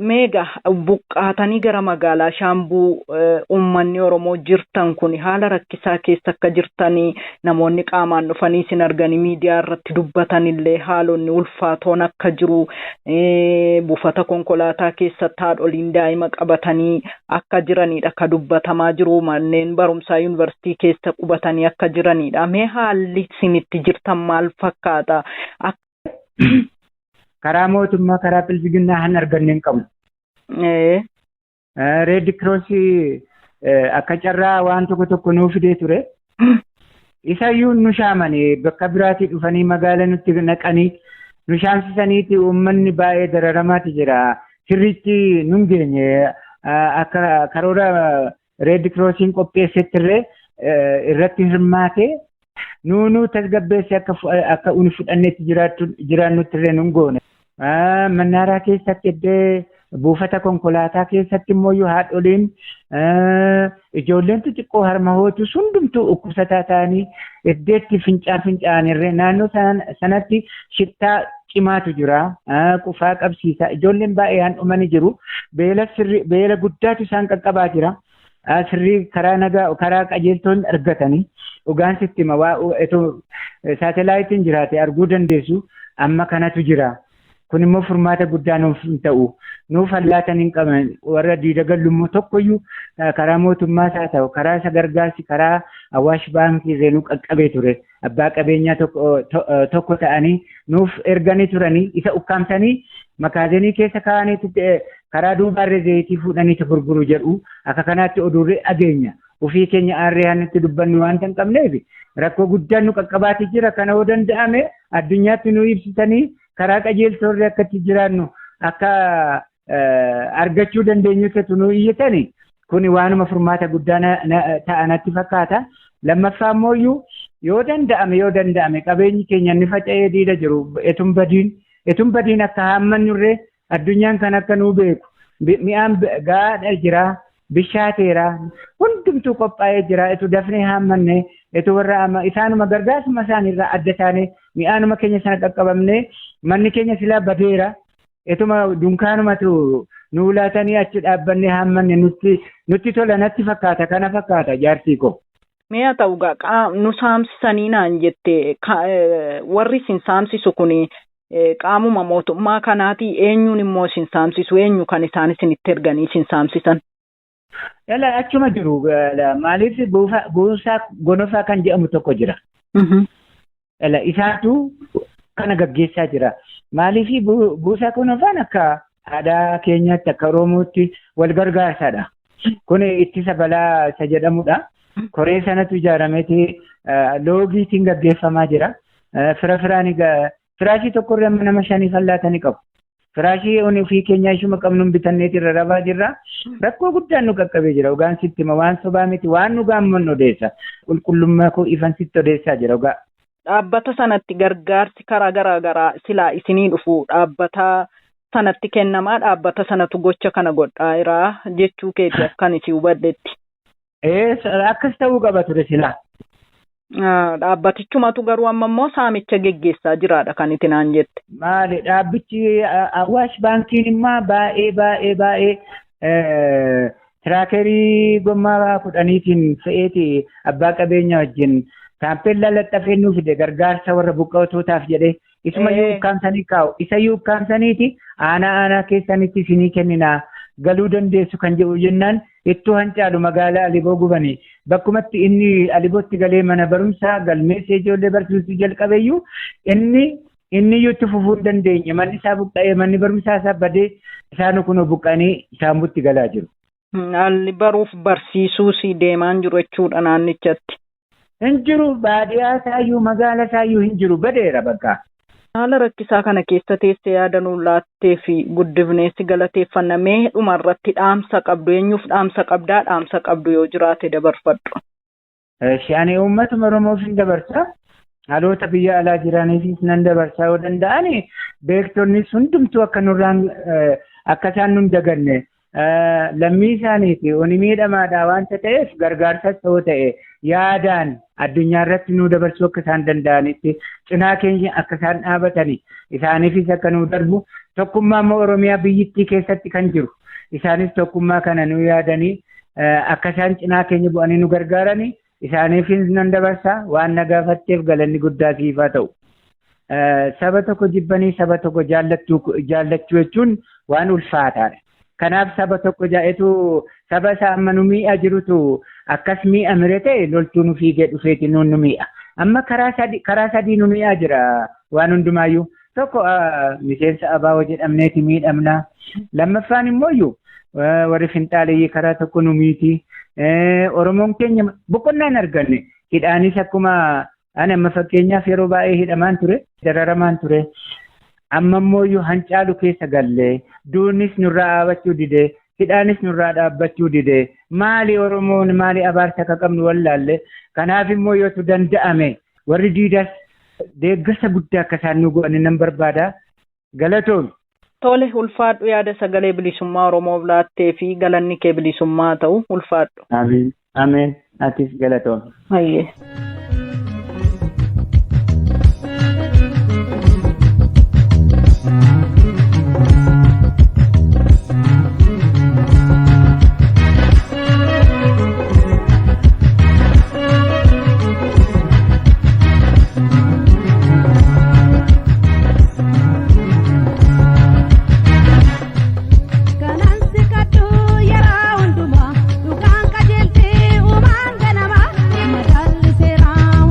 Meega buqqaatanii gara magaalaa Shaambuu uummanni Oromoo jirtan kun haala rakkisaa keessa akka jirtanii namoonni qaamaan dhufanii isin arganii miidiyaa irratti dubbatanillee haalonni ulfaatoon akka jiru buufata konkolaataa keessatti haadholiin daa'ima qabatanii akka jiranidha ka dubbatamaa jiru manneen barumsaa yuunivarsiitii keessa qubatanii akka jiranidha. Mee haalli isinitti jirtan maal fakkaata? Karaa mootummaa karaa bilbiginnaa han arganne hin qabnu. Reed Kiroosii akka carraa waan tokko tokko nuu fidee ture. Isayyuu nu shaamanii bakka biraatii dhufanii magaala nutti naqanii nu shaamsisaniiti uummanni baay'ee dararamaati jira. Sirriitti nun geenye akka karoora Reed Kiroosiin qopheessettirree irratti hirmaatee nuunuu tasgabbeesse akka uni fudhanneetti jiraannuttirree nun goone. Mannaaraa keessatti iddoo buufata konkolaataa keessatti immoo haadholiin ijoolleen xixiqqoo harma hootu hundumtuu dhukkubsataa ta'anii iddeetti fincaa'anirree naannoo sanatti shittaa cimaatu jira. Qufaa qabsiisaa ijoolleen baay'ee handhumanii jiru. Beela guddaatu isaan qaqqabaa jira. Sirrii karaa nagaa karaa qajeeltoon argatanii dhugaan sitti hima waa saatalaayitiin jiraate arguu dandeessu amma kanatu jira. Kun immoo furmaata guddaa nuuf hin ta'u. Nuuf allaatan hin qaban warra diida gallummoo tokkoyyuu karaa mootummaas haa ta'u karaa isa gargaarsi karaa Awaash Baankii irree nu qaqqabee ture. Abbaa qabeenyaa tokko ta'anii nuuf erganii turanii isa ukkaamsanii makaazenii keessa kaa'anii karaa duubaarree zayitii fuudhaniitu gurguru jedhu akka kanaatti oduurree dhageenya. Ofii keenya aarree hannutti dubbannu waanta hin qabneef rakkoo guddaan nu qaqqabaati jira. Kana yoo danda'ame addunyaatti nu ibsitanii karaa qajeeltoorree akkatti jiraannu akka argachuu dandeenyutti nu iyyatani kuni waanuma furmaata guddaa ta'a natti fakkaata. Lammaffaa immoo yoo danda'ame qabeenyi keenya inni faca'ee diida jiru etun badiin akka haammannurree addunyaan kan akka nuu beeku mi'aan gaadha jira bishaateera hundumtuu qophaa'ee jira etu dafnee haammanne etu warra isaanuma gargaarsuma isaaniirraa adda taane mi'aanuma keenya sana qaqqabamne manni keenya silaa badeera etuma dunkaanumatu nuu laatanii achi dhaabbannee haammanne nutti tola natti fakkaata kana fakkaata jaarsii koo. Mee haa ta'u gaa nu saamsisanii naan jette warri isin saamsisu kun qaamuma mootummaa kanaati eenyuun immoo isin saamsisu eenyu kan isaan isinitti erganii isin saamsisan? Yala achuma jiru maaliif buusaa gonofaa kan jedhamu tokko jira. Yala isaatu kana gaggeessaa jira. Maaliif buusaa gonofaan akka aadaa keenyaatti akka Oromootti wal gargaarsaadha. Kun ittisa balaa isa jedhamudha. Koree sanatu ijaarameeti loogiitiin gaggeeffamaa jira. Fira firaan firaashii tokkorra nama shanii fallaatanii qabu. Firaashii ofii keenya ishuma qabnuun bitanneeti irra rabaa jirra. Rakkoo guddaan nu qaqqabee jira. Dhugaan sitti hima waan sobaa miti waan nu gaammannu odeessa. Qulqullummaa koo ifan sitti odeessaa jira dhugaa. Dhaabbata sanatti gargaarsi karaa garaa garaa silaa isinii dhufu dhaabbata sanatti kennamaa dhaabbata sanatu gocha kana godhaa jira jechuu keeti akkan isin hubadhetti. Akkas ta'uu qaba ture silaa. Dhaabbatichumatu garuu amma immoo saamicha geggeessaa jiraadha kan itti naan jette. Maali dhaabbichi Awaash baankiin immoo baay'ee baay'ee baay'ee tiraakerii gommaa 10tiin fe'eeti abbaa qabeenya wajjin taappellaa laxxafee nuu fide gargaarsa warra buqqaatootaaf jedhee isuma yoo ukkaamsanii kaa'u isa yoo ukkaamsaniiti aanaa aanaa keessanitti isinii kenninaa galuu dandeessu kan jedhu jennaan ittuu hancaalu magaalaa Aliboo gubanii bakkumatti inni Alibootti galee mana barumsaa galmeessee ijoollee barsiisuu jalqabeyyuu inni iyyuu itti fufuu hin dandeenye manni isaa buqqa'ee manni barumsaa isaa badee isaan kunoo buqqa'anii saambutti galaa jiru. Haalli baruuf barsiisuus deemaan jiru jechuudha naannichatti. Hin jiru baadiyyaa isaayyuu magaala isaayyuu hin jiru badeera bakka. Haala rakkisaa kana keessa teessee yaada nuu laattee fi guddifneessi galateeffannamee dhumarratti dhaamsa qabdu eenyuuf dhaamsa qabdaa dhaamsa qabdu yoo jiraate dabarfadhu. Ani uummatuma Oromoof hin dabarsa. Haloota biyya alaa jiraniifis nan dabarsa yoo danda'ani beektonnis hundumtuu akka nurraan akka isaan nun daganne lammii isaaniiti oni miidhamaadha waanta ta'eef gargaarsas yoo ta'e yaadaan addunyaa irratti nu dabarsuu akka isaan danda'anitti cinaa keenya akka isaan dhaabatani isaaniifis akka nu darbu tokkummaa immoo Oromiyaa biyyittii keessatti kan jiru isaanis tokkummaa kana nu yaadanii akka isaan cinaa keenya bu'anii nu gargaaranii isaaniifis nan dabarsa waan na gaafatteef galanni guddaa siif haa ta'u. Saba tokko jibbanii saba tokko jaallachuu jechuun waan ulfaataadha. Kanaaf saba tokko jaa'etu saba isaa amma nu mi'a jirutu akkas mi'a mire ta'e loltuu nu fiigee dhufeeti nuun nu mi'a. Amma karaa sadii nu mi'aa jira waan hundumaayyuu. Tokko miseensa abaawoo jedhamneeti miidhamna. Lammaffaan immoo warri finxaaleeyyii karaa tokko nu miiti. Oromoon keenya boqonnaan arganne hidhaanis akkuma ani amma fakkeenyaaf yeroo baay'ee hidhamaan ture dararamaan ture. Amma immoo hancaalu keessa gallee duunis nurraa dhaabachuu dide hidhaanis nurraa dhaabbachuu dide maali Oromoon maali abaarsa akka qabnu wallaalle kanaaf immoo yootu danda'ame warri diidas deeggarsa guddaa akka isaan nu godhan nan barbaada galatoon. Tole ulfaadhu yaada sagalee bilisummaa Oromoof laattee fi galanni kee bilisummaa ta'u ulfaadhu. Amiin amiin atis galatoon. Hayyee. Dhugaan qajeeltee uumaan ganama madaalli seeraa.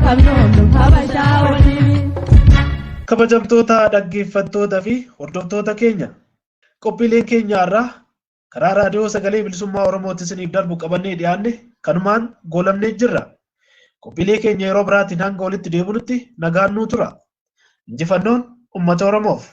Qabnoomnu habashaa waliin. Kabajamtoota dhaggeeffattoota fi hordoftoota keenya, qophiileen keenya irraa karaa raadiyoo Sagalee Bilisummaa Oromootti isiniif darbu qabannee dhiyaanne kanumaan goolamnee jirra. Qophiilee keenya yeroo biraatiin hanga walitti deebinutti nagaan nuu tura. Injifannoon uummata Oromoof.